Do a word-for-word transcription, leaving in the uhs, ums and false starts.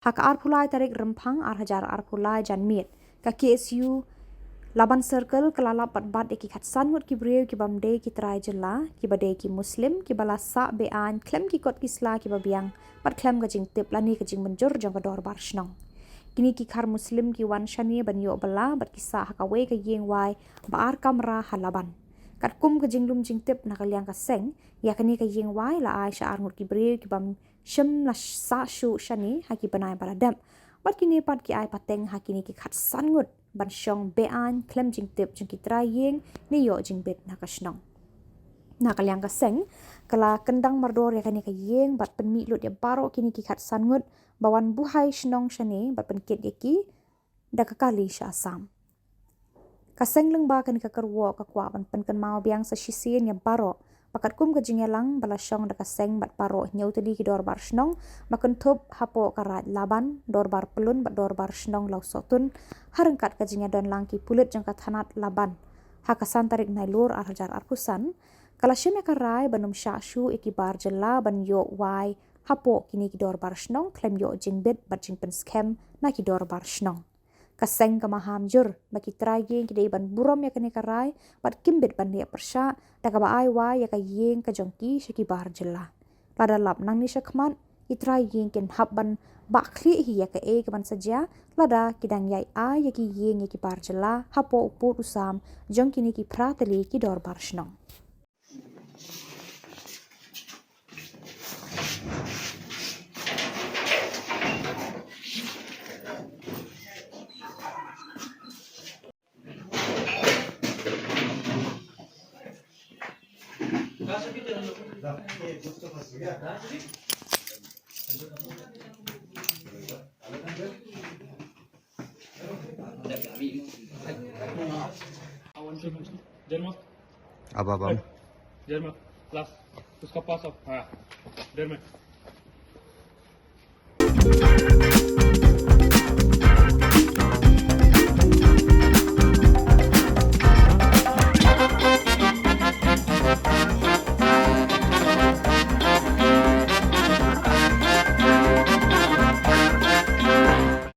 Ha ka arphew lai tarik Rymphang ar hajar arphew lai janmiet, ka K S U Laban Circle ka la lap bad bat ïa ki khatsan ngut ki briew ki bym dei ki trai jylla, ki ba dei ki Muslim, ki ba la sah be-aiñ khlem ki kot ki sla ki ba biang, bad khlem ka jingtip lane ka jingmynjur jong ka dorbar shnong. Kine ki khar Muslim ki wan shane ban ïoh bylla bad ki sah ha kawei ka ïing wai ba ar kamra ha Laban. Katkum ka jinglum jingtip na ka liang ka seng, ïa kane ka ïing wai la ai sha ar ngut ki briew ki bym shym la sah shuh shane ha ki bnai ba la dep. Bad kine pat ki ai pateng ha kine ki khatsan ngut ban shong be-aiñ khlem jingtip jong ki trai ïing ne ïoh jingbit na ka shnong. Na ka liang ka seng, ka la kyndang mardor ïa kane ka ïing bad pynmih lut ïa baroh kine ki khatsan ngut ba wan buhai shnong shane bad pynkit ïa ki da ka kali sha Assam. Ka seng lyngba kane ka kyrwoh ka kwah ban pynkynmaw biang sa shisien ïa baroh ba katkum ka jingïalang ba la shong da ka seng bad baroh hynñiew tylli ki dorbar shnong ba kynthup hapoh ka Raid Laban, dorbar Pyllun bad dorbar shnong Lawsohtun, ha ryngkat ka jingïadonlang ki pulit jong ka thanat Laban, ha ka san tarik Nailur ar hajar arphew san, ka la shim ïa ka rai ban ym shah shuh ïa ki bar jylla ban ïoh wai hapoh kine ki dorbar shnong khlem ïoh jingbit bad jingpynskhem na ki dorbar shnong. Ka seng ka maham jur ba ki trai ïing ki dei ban burom ïa kane ka rai bad kim bit ban leh pyrshah da kaba ai wai ïa ka ïing ka jong ki sha ki bar jylla. Lada lap nangne shakhmat, ki trai ïing kin hap ban bah khlieh hi ïa kaei kaban sa jia lada ki dang ïai ai ïa ki ïing ïa ki bar jylla hapoh u pud u sam jong kine ki phra tylli ki dorbar shnong. अब, अब, अब। लास्ट, उसका पास अब, हाँ, डेढ़ मिनट।